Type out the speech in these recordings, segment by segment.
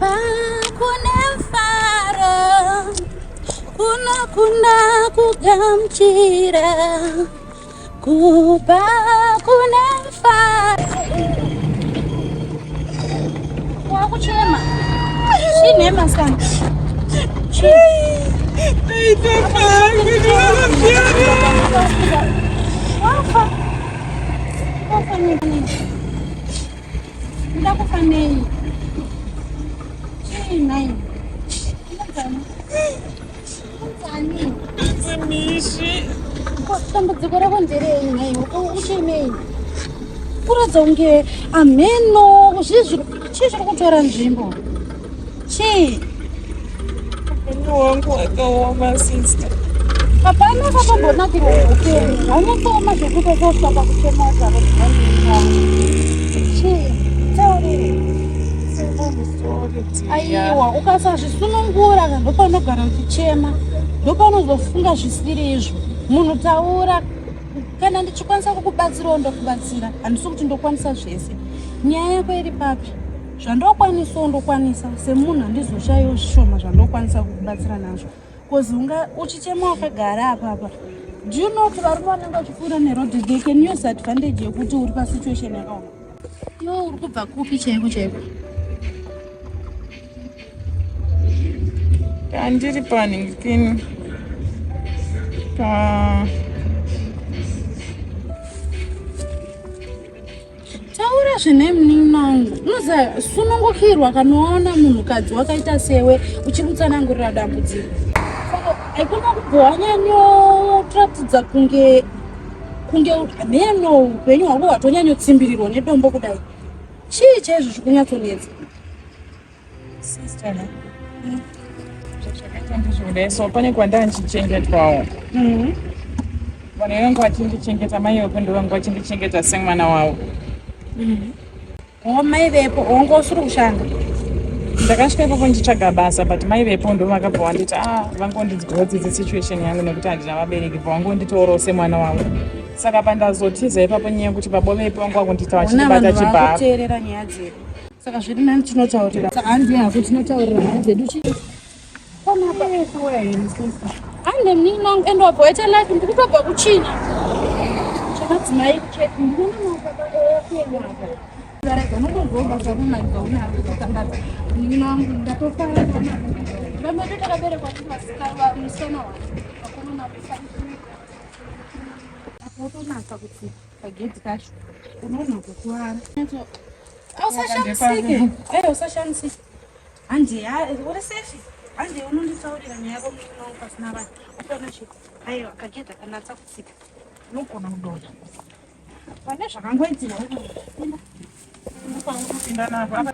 Kupa kune mfaro, kunokunda kugamuchira. Kupa kune mfaro. Wakuchema. Chii masikana? Chii? Wafa. Wafa nini? Uda kufa nei? Chii nhai? Unonzani? Unonzani? Mishi. Ko dambudziko rako nderei nhai? Uchemei? Kuratidza kunge amheno zvii zviri chii zviri kutora nzvimbo? Chii? Upenyu wangu wakaoma sister. Hapana kakambonakirwa neupenyu. Haunyatsooma zvekuti uchosvika pakuchema zvako Chii? Taurire. Aiwa, ukasazvisunungura ka ndopaunogara uchichema. Ndopaunozofunga zvisiri izvo. Munhu taura kana ndichikwanisa kukubatsirawo ndokubatsira. Handisi kuti ndokwanisa zvese. Nyaya yako iri papi? Zvandokwanisawo ndokwanisa semunhu handizoshayiwo zvishoma zvandokwanisa kukubatsira nazvo. Cause unga uchichema wakagara apapa. Do you know kuti varume vanenge vachipfuura neroad they can use advantage yekuti uri pasituation yakaoma. Iwe uri kubva kupi chaiko chaiko? Pandiri panhingikini pa Taura zvine munin'ina wangu. Unoziva sunungukirwa kana waona munhukadzi wakaita sewe uchimutsanangurira dambudziko. Saka haikona kubva wanyanyoratidza kunge kunge hameno upenyu hwako hwatonyanyotsimbirirwa nedombo kudai. Chii chaizvo chikunyatsonetsa? Sister, zvakaita ndizvo so pane kwandanga ndichichengetwawo. Vanhu vangu vachindichengeta, mai vepo ndo vangu vachindichengeta semwana wavo. Oh, mai vepo wanga usiri kushanda. Ndakasvika ipapo ndichitsvaga basa but mai vepo ndo vakabva vanditi ah vangondinzwawo tsitsi situation yangu nekuti handina vabereki bva vangonditorawo semwana wavo. Saka pandazotiza ipapo nyaya yekuti baba vepo vanga vakundiita Ona vachindibata vanhu chibharo. vakuteerera nyaya dzedu. Saka zviri nani tinotaurira. Saka hanzi hako tinotaurira nyaya dzedu chii? Hande munin'ina wangu ende wabva waita life ndiri kutobva kuchina. Chemadzimai kuchechi ndinoona mababa apa. Varega unongozwa basa runakidza unaro kutotandadza. Munin'ina wangu ndatofara ndona. Vamwe vedu takaberekwa tiri vasikana musikana wangu. Vakomana vakufanira. Apo utonatsa kuti kagedhi kacho unoona kukuvara. Usashamisike. Eh, usashamisike. Handi, uri safe. Handi unonditaurira nyaya yako munin'ina wangu pasina vanhu. Ukaona chi? Aiwa, kagedhi akanatsa kutsika. Unogona kudonha. Pane zvakangoitirwa. Pinda. Kupinda napo. Apa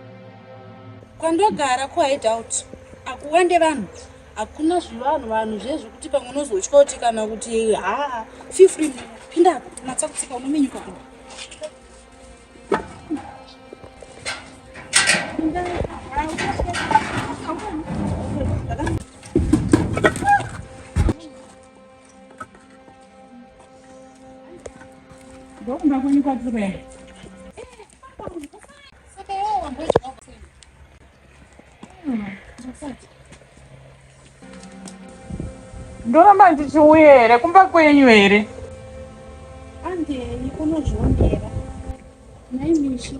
Kwandogara kuhideout hakuwande vanhu. Hakuna zvivanhu vanhu zvezvekuti pamwe unozotya kuti kana kuti haa feel free pinda apa natsa kutsika unominyuka kuno. ndokumba kwenyu kwatiri kuenda. Saka iwe wamboita sei? Ndoramba ndichiuya here kumba kwenyu here? Andei unozvionera. Nhai Mishi.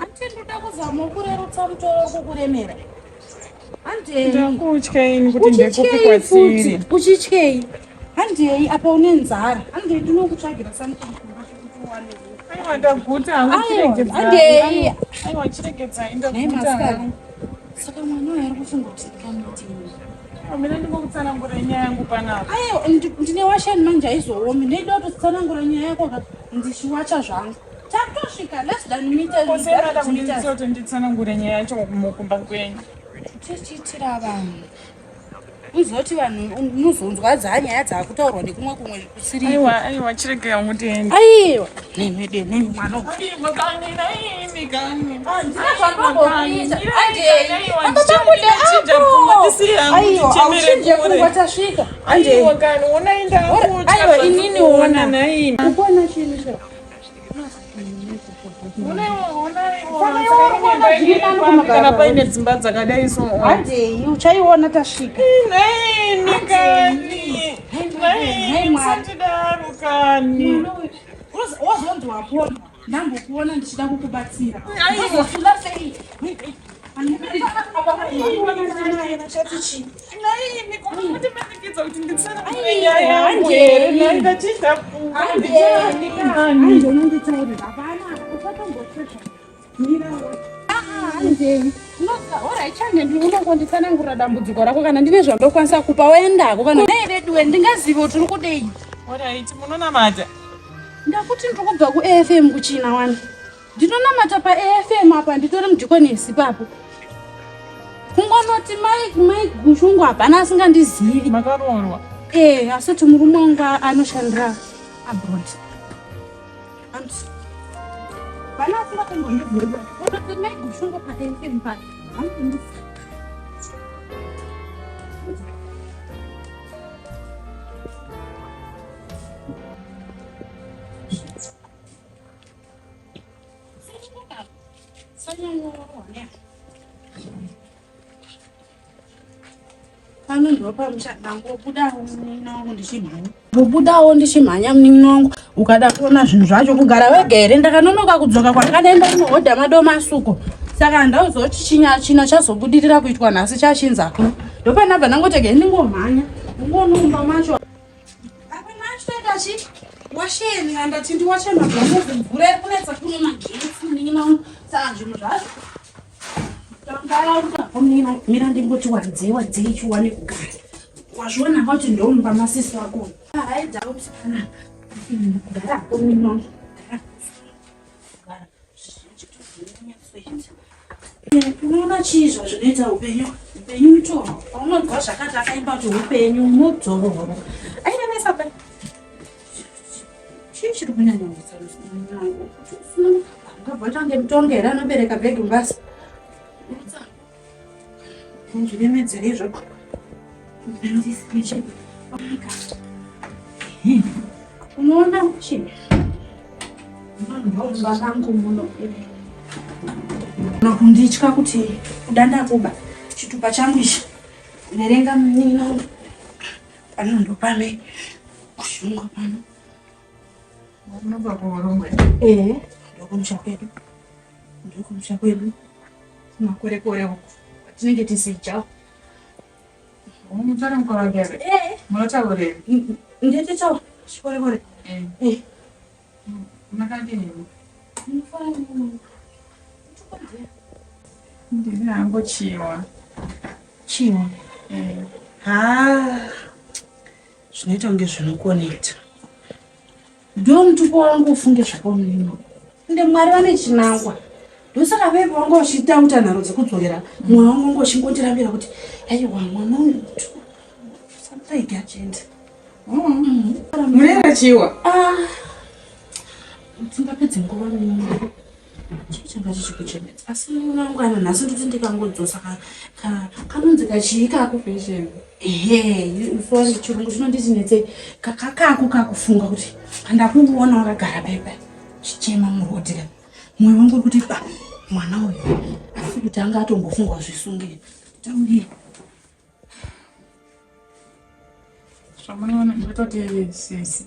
Anti ndoda kuzama kurerutsa mutoro kukuremera. Andei. Ndakutya ini kuti ndekupi Uchityei kwatiri. futi? Uchityei? Handei apa une nzara. Handei ndinokutsvagira something kumba chekuti uwane. Aiwa ndaguta hangu Aiwa, chiregedzai. handei. Aiwa chiregedzai Nhai ndaguta masikana. hangu. Saka mwana uyu ari kufunga kuti ndikamuitei? Mina ndingokutsanangura nyaya yangu panapa. Aiwa ndine washeni manje haizoomi. Ndaida kutotsanangura nyaya yako ka ndichiwacha zvangu. Takutosvika less than meter. Kosera kunditsa kuti nditsanangure nyaya yacho mukumba kwenyu. Tichiitira vanhu. Uzoti vanhu unozonzwa dzanyaya dzakutaurwa nekumwe kumwe kusiri. Aiwa aiwa chiregai hangu tiende. Aiwa. Nemede nemi mwana. uyu. Aiwa kani naimi kani. Zvandambokuita. Andei. Andotakude apo. Aiwa, auchinje pfungwa tasvika. Andei. Aiwa kani onai ndakutya. Aiwa, inini ona. naimi. Ukuona chini chero? Kana paine dzimba dzakadai so. Handei, uchaiona tasvika. Nhaimi kani. Nhaimi usandidaro kani. Wazonzi wapona. Ndambokuona ndichida kukubatsira. Wazofunda sei? Nhaimi kumumanikidza kuti nditsanangure nyaya yangu here? Nhai ndachida kani. Unonditaurira hapana, usatombotya. Unongonditsanangurira dambudziko rako kana ndine zvandokwanisa kupa waendako kana nei veduwe ndingazive kuti uri kudei. Alright, munonamata. Ndakuti ndiri kubva kuAFM kuchina wani. Ndinonamata paAFM apa nditori mudhikonesi ipapo. Kungonoti mai mai Gushungu hapana asingandizivi. Makaroorwa. Eh, asi kuti murume wangu anoshandira abroad. Anti. Hapana asingatombondizivi. Kunoti mai Gushungu paAFM pa. Vanondiziva. Pano ndopamucha ndangobudawo munin'ina wangu ndichimhanya. Kubudawo ndichimhanya munin'ina wangu ukada kuona zvinhu zvacho kugara wega here ndakanonoka kudzoka kwandakadaenda kunohodha madomasuko. Saka handauzoti chinya chino chazobudirira kuitwa nhasi chachinzako. Ndopanabva ndangotega ndingomhanya. Ungonomba macho. Apa machitoita chi washeni andati ndiwashe magomo mvura iri kunetsa kuno magetsi munin'ina wangu. Saka zvinhu zvacho mira ndingoti wadzei wadzei chiwane kugara wazviona kuti ndomumba masisi wako I doubt kana gara hako munin'ina wangu gara gara unoona chii zvazvinoita upenyu upenyu mutoro paunonzwa zvakati akaimba kuti upenyu mudzoro ainemesa pa chii chiri kunyanya kunetsa munin'ina wangu ungabva waita kunge mutongo here anobereka bhegi mubasa zviremedzere izvoko unoona chi mumba mangu muno kunditya kuti kuda ndakuba chitupa changu ichi verenga munin'ina wangu pano ndopame kushunga pano Munobva kuHorongwe. Eh, ndokumusha kwedu ndokumusha kwedu makorekore uku tinenge tisija Munotaura mukorongere. Eh, Munotaurei? ndetetaura chikorekore. Eh. Eh. Makadini? Ndinofara nemwana. Ndini hangu Chiwa. Chiwa. Eh. Ha, zvinoita kunge zvinokonekta. Ndo mutupo wangu ufunge zvakaomino. Ende Mwari vane chinangwa. Ndosaka vepo vanga vachitauta nharo dzekudzokera. Mwoyo wangu wanga uchingondirambira kuti aiwa mwana uyu something achienda. Munera Chiwa. Ah, tingapedze nguva nini? Chii changa chichikuchemedza? Asi munin'ina wangu ano nhasi ndoti ndikangodzosa kanonzi kachii kako. Fashion. Ehe, sorry chirungu chinonditi netsei. Kakako kakufunga kuti pandakungoona wakagara paipai chichema murodhi ka. Mwoyo wangu uri kuti ba mwana uyu asi kuti anga atombofunga kuzvisungirira. Taurira. Zvamunoona ndototi sisi.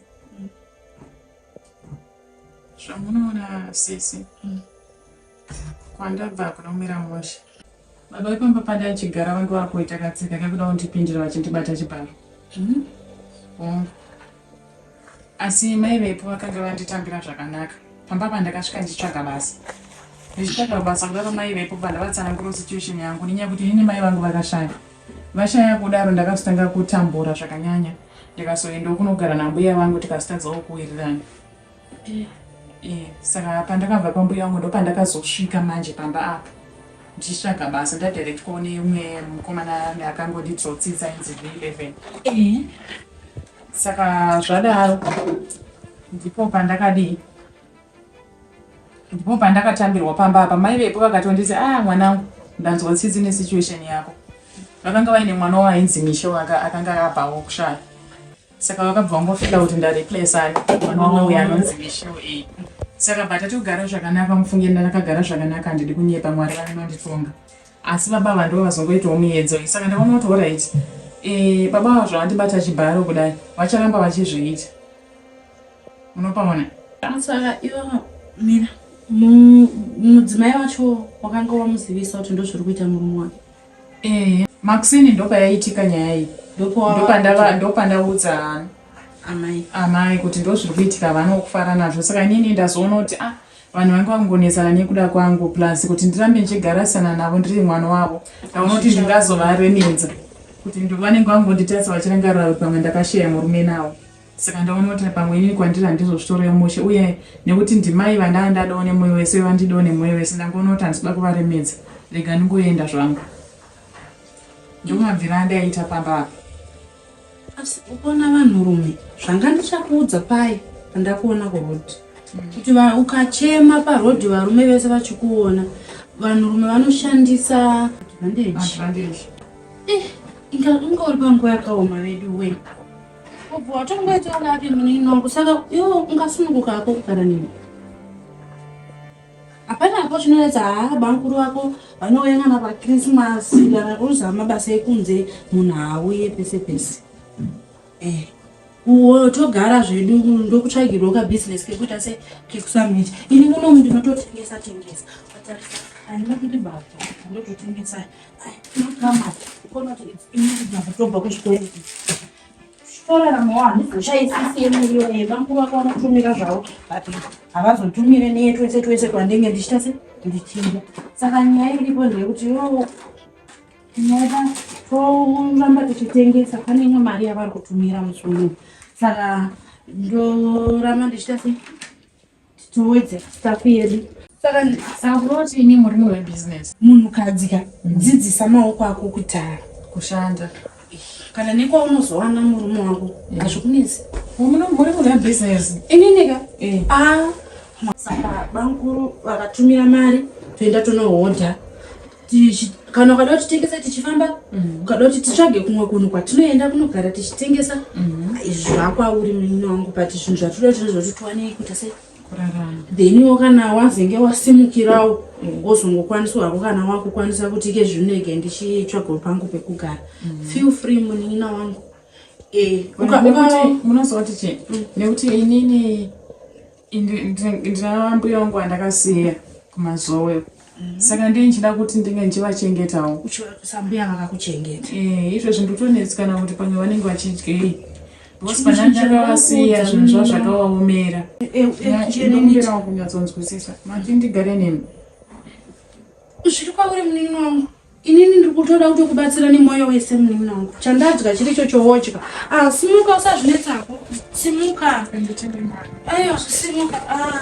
Zvamunoona sisi. Kwandabva kunomira mushe. Baba vepamba pandaichigara vange vakuita katsika kekuda kundipindira vachindibata chibharo. Hongu. Asi mai vepo vakanga vanditambira zvakanaka. Pamba pandakasvika ndichitsvaga basa. Ndichitsvaga basa kudaro mai vepo pandavatsanangura situation yangu nenyaya yekuti inini mai vangu vakashaya. Vashaya kudaro ndakazotanga kutambura zvakanyanya. Ndikazoendawo kunogara nambuya vangu tikazotadzawo kuwirirana. Eh, saka pandakabva pambuya vangu ndopandakazosvika manje pamba apa ndichitsvaga basa ndadirectwawo neumwe mukomana akangondidzotsitsa inzi V11. Eh. Saka zvadaro ndipo pandakadii ndipo pandakatambirwa pamba apa mai vepo vakatonditi ah mwanangu ndanzwa tsitsi nesituation yako vakanga vaine mwana wavo ainzi Misho akanga abvawo kushaya saka vakabva vangofila kuti ndareplace ani mwana wavo uyo anonzi Misho iyi. Saka bva tatogara zvakanaka mufunge ndakagara zvakanaka handidi kunyepa Mwari vanonditonga. Asi baba ava ndivo vazongoitawo muedzo iyi saka ndaona kuti horaiti eh, baba ava zvavandibata chibharo kudai vacharamba vachizviita. Munopaona? Saka ivo mira mudzimai wacho wakanga wamuzivisa kuti ndozviri kuita murume wake? Eh, Maxine ndopayaitika nyaya iyi. Ndopandaudza amai amai kuti ndozviri kuitika vanokufara nazvo saka inini ndazoona kuti ah vanhu vange vangonetsana nekuda kwangu plus kuti ndirambe ndichigarasana navo ndiri mwana wavo ndaona kuti ndingazovaremedza kuti vanenge vangonditarisa vachirangarira kuti pamwe ndakasheya murume navo saka ndaona kuti pamwe inini kwandiri handizozvitorewo mushe uye nekuti ndimai vandaa ndadawo nemwoyo wese vandidawo nemwoyo wese ndangoona kuti handisida kuvaremedza rega ndingoenda zvangu ndomabvira andaita pamba apa Asi ukaona vanhurume zvanga ndichakuudza paye pandakuona kuroad kuti ukachema paroad varume vese vachikuona vanhurume vanoshandisa advantage. Advantage. Eh, inga unga uri panguva yakaoma vedu we. Ubva watongoita unake munin'ina wangu saka iwe ungasununguka hako kugara neni. Hapana hapo chinonetsa haa bamkuru vako vanouya kana pachristmas kana kuzama mabasa ekunze munhu haauye pese pese eh uwo togara zvedu ndokutsvagirwa kabusiness kekuita se kekusamiti ini munomu ndinototengesa tengesa watarisa handina kuti baba ndototengesa makamata ukona kuti ini tobva kuzvikwereti Toraramawo handizoshaisisi yemuriwo yebamkuru vako vanotumira zvavo but havazotumire neye twese twese twandenge ndichita se ndichidya saka nyaya iripo ndeyekuti yo tinoda toramba tichitengesa pane imwe mari yavari kutumira musi uno saka ndoramba ndichita se towedzera staff yedu saka saka kuroti ini muri munhu webusiness munhukadzi ka dzidzisa maoko ako kuita kushanda kana nekwaunozowana murume wako hazvikunetsi muri munhu webusiness inini ka Eh. ah saka bamkuru vakatumira mari toenda tonohodha kana ukada kuti tengesa tichifamba ukada kuti titsvage kumwe kunhu kwatinoenda kunogara tichitengesa izvi zvakwauri munin'ina wangu but zvinhu zvatinoda tiri zvoti tiwane kuita sei kurarama then kana wazenge wasimukirawo wozongokwaniswa hako kana wakukwanisa kuti ike zvinege ndichitsvagawo pangu pekugara feel free munin'ina wangu Eh, Nekuti munozoti chii nekuti inini ndina mbuya wangu andakasiya kumazowe saka ndii ndichida kuti ndinge ndichivachengetawo sambuya vakakuchengeta Eh, izvezvi ndotonetsekana kuti pamwe vanenge vachidyei because pana ndakavasiya zvinhu zvavo zvakavaomera ndinokumbirawo kunyatsonzwisisa mati ndigare nemi zviri kwauri munin'ina wangu inini ndiri kutoda kutokubatsira nemwoyo wese munin'ina wangu chandadya chiri icho chowodya ah, simuka usazvinetsako simuka aiwa simuka ah.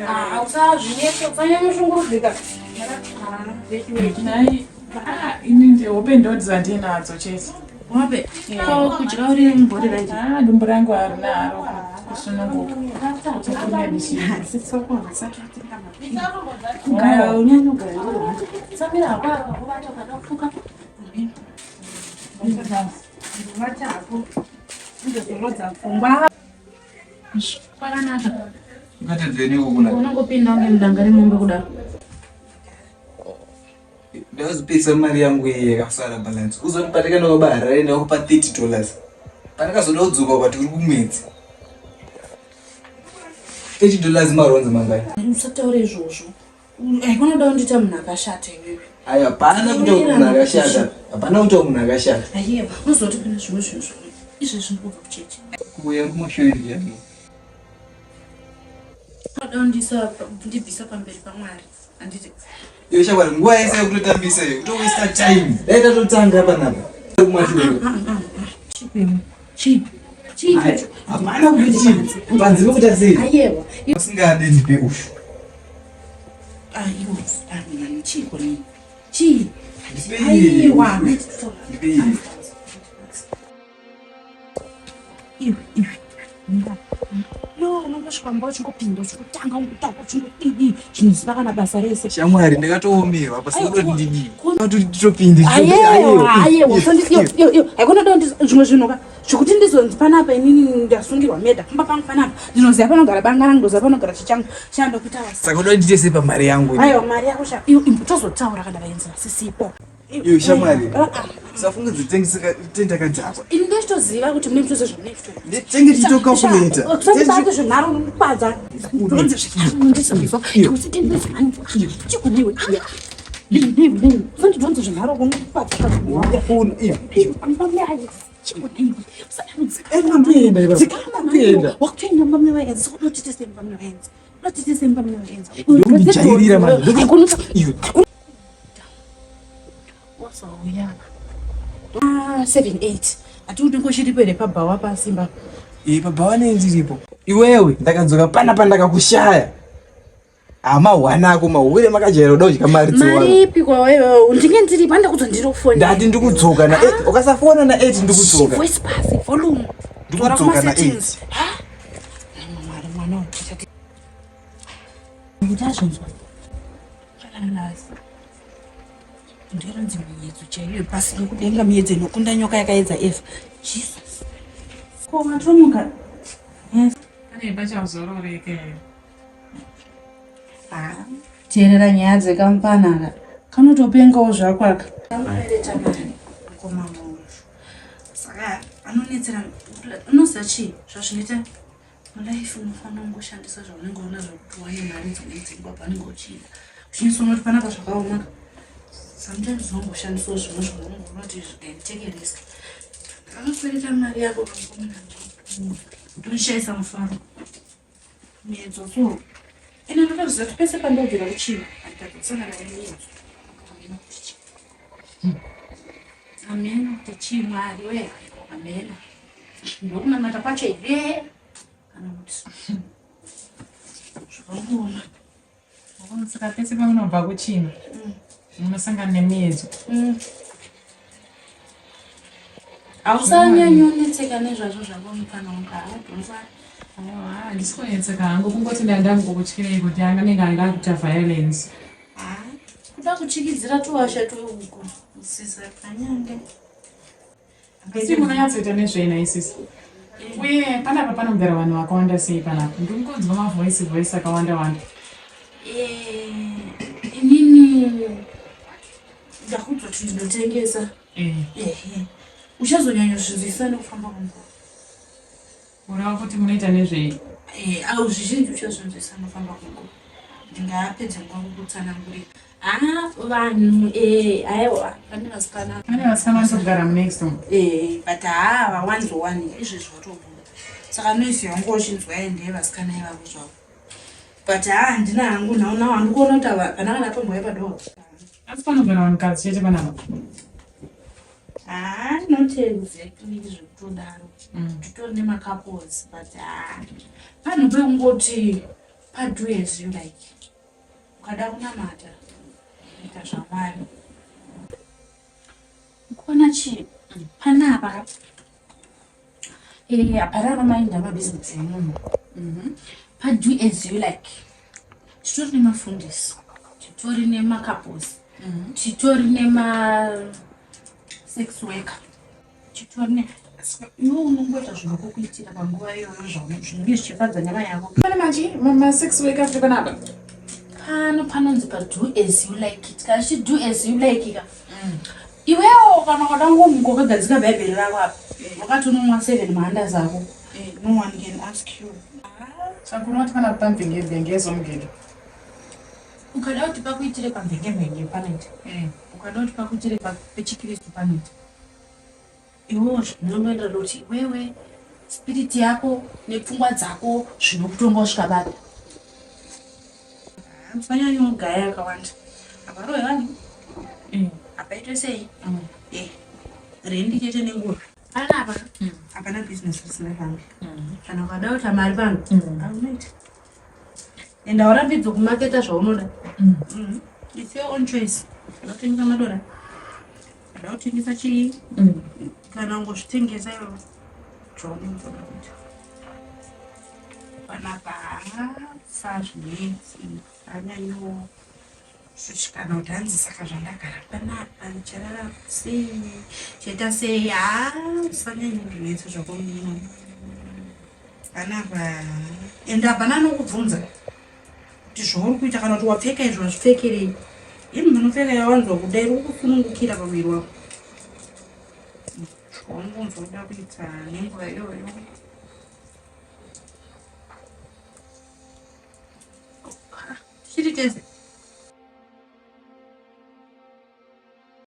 Ah, usazvinetse usanyanya Ini hope ndodzandinadzo chete. Hope? Ko kudya uri mubhori right? Ah, dumbu rangu harina haro kusununguka. Kugara unyanya kugara ndiri hwanje. Samira hako apa kubata ukada kufuka. Ndovata hako. Ndozorodza pfungwa. Kwakanaka. Unongopinda kunge mudanga remombe kudaro. Ndakazopedzisa mari yangu iye yakasara balance. Uzoti pandakaenda kwaba Harare ndakupa 30 dollars. Pandakazoda kudzoka ukati uri kumwedzi. 30 dollars maronzi mangani? Usataure izvozvo. Haikona kuda kundiita munhu akashata iwewe. Ayo hapana kuita munhu akashata. Hapana kuita munhu akashata. Aiwa, unozoti pane zvimwe zvinhu zvimwe. Izvezvi ndikubva kuchechi. Kuuya kumashure ndiyani? Unoda kundisa kundibvisa pamberi paMwari. Handiti. Iwe shamwari nguva yese yekutotambisa iyo kutowesta time. Dai tatotanga panapa. Kumashure. Chii? Chii? Chii? Hapana kuti chii. Panze pekuita sei? Ayewa. Usingade ndipe ushu. Aiwa, amina chii koni? Chii? Aiwa. Ndipe. Iwe, iwe. No, no. Ungosvika mumba uchingopinda uchingotanga ungotanga uchingodidi zvinoziva kana basa rese. Shamwari ndakatoomerwa apa saka ndoti ndidii? Ndoti nditopinde. Ayewa, ayewa, iyo iyo haikona do zvimwe zvinhu ka zvekuti ndizonzi panapa inini ndasungirwa meda pamba pangu panapa ndinoziva panogara banga rangu ndoziva panogara chichangu chandokuita wasa. Saka unoda ndite sei pamari yangu? Aiwa mari yako sha iyo imbotozotaura kana vaenzi vasisipo. Iyo shamwari. Ah, ah. Usafunge dzitengesa tendakadhakwa. Ini ndechitoziva kuti mune mitozo zvamunenge Tenge tichitokalculata. Usandibate zvenharo unokwadza. Ndonzi zvenharo ndizvo. Kuti ndizvo. Chikunewe. Usandidonze zvenharo unokwadza. Ndoenda ipapo. Ndoenda. Wakutoenda mumba mune vaenzi. Saka unotite sei mumba mune vaenzi? Unotite sei mumba mune vaenzi? Ndokujairira manje. Iyo. Wazouya. Ah, 7 8. Ati unongochiripo here pabhawa pasimba? Eh, pabhawa nei ndiripo. Iwewe ndakadzoka panapa ndakakushaya. Hama ako mahure makajaira kuda kudya mari dzevanhu. Mari ipi kwawewe? Ndinge ndiripo handakudza ndiri kufona. Ndati ndikudzoka na 8. Ukasafona na 8 ndikudzoka. Voice pasi volume. Ndikudzoka na 8. Ha? Mwari mwana uyu achati. Ndazvinzwa. Zvakanaka. Ndironzi miyedzo chaiyo pasi nekudenga miyedzo inokunda nyoka yakaedza Eva. Jesus. Ko matomuka. Yes. Pane pachazororeke. Ah, teerera nyaya dzekamupanaka kanotopengawo zvako aka Kanobereta mari mukoma wangu. Saka anonetsera unoziva chii zvazvinoita mulife unofanira kungoshandisa zvaunenge unazvo kuti uwane mari dzimweni dzenguva paunenge uchida uchinyatsona kuti panapa zvakaoma sometimes unongoshandisawo zvimwe zvaunenge unoti take a risk anokwereta mari yako ndoshaisa mufaro miedzo so ine ndinotoziva kuti pese pandobvira kuchina handitadzosangana nemiedzo Hameno kuti chii. Hameno kuti chii mwari we hameno ndokunamata kwacho here kana kuti zvakangooma. Saka pese pamunobva kuchina munosangana nemiedzo. Hausanyanyonetseka nezvazvo zvako mufana wangu haadonzwari. Aiwa, handisi kunetseka hangu kungoti ndandangokutyirei kuti anenge anga akuita violence. Kuda kuchikidzira tuwasha tuuku sisa kanyange. Asi munonyatsoita nezvei naisisi? Uye panapa panogara vanhu vakawanda sei panapa? Ndiri kunzwa mavoice voice akawanda wanda. Inini ndakudzwa kuti ndinotengesa. Ehe. Uchazonyanyozvinzwisisa nekufamba kwenguva. Kureva kuti munoita nezvei? Au zvizhinji uchazvinzwisisa nokufamba kwenguva. Ndingapedza nguva kukutsanangurira. Ha vanhu aiwa pane vasikana. Pane vasikana vanotogara munext umu. But haa vawanzowani izvezvi vatobuda. Saka noise yangu uchinzwa ndeye vasikana ivavo zvavo. But haa handina hangu nhau nawo handikuona kuti hapana kana tombouya padoor. Asi panogara vanhukadzi chete panapa. Haa not exactly zvekutodaro. Titori nemacouples but haa panhu pekungoti pado as you like. Ukada kunamata ita zvamwari. Kuona chii panapa hapana anomainda mabhizinesi emunhu. Pado as you like. Titori nemafundisi, titori nemacouples, titori nema sex worker, titori ne iwe unongoita zvinokukuitira panguva iyoyo zvinenge zvichifadza nyama yako. Pane machi ma-sex worker futi panapa? Pano panonzi pa do as you like it. Kana chichi do as you like ka. Iwewo kana ukada ngomuka wakagadzika bhaibheri rako apa wakati unomwa 7 mahandazi ako no one can ask you. Saka unoti panapa pamvenge-mvenge yezomugedho. Ukada kuti pakuitire pamvenge-mvenge panoita. Ukada kuti pakuitire pechikristu panoita. Iwewo zvinongoenderana kuti iwewe spirit yako nepfungwa dzako zvinokutonga kusvika baba. Musanyanyogaya akawanda. Haparohwe vanhu. Hapaitwe sei. Rendi chete nenguva. Panapa hapana business risina fambi. Kana ukada kuita mari pano aunoita. Ende haurambidzwe kumaketa zvaunoda. It's your own choice. Uda kutengesa madora. Uda kutengesa chii. Kana ungozvitengesa iwewe zvaunenge uda kuita. Panapa sazvinetsi anyanyo shushikana kuti hanzi saka zvandagara panapa ndicharara sei chaita sei haa usanyanye kundinetsa zvako muno panapa ende hapana anokubvunza kuti zvauri kuita kana kuti wapfeka izvo wazvipfekerei imi munopfeka yawanzwa kuda iri kukusunungukira pamuviri wako zvaungonzwa kuda kuita nenguva iyoyo tichiri tese.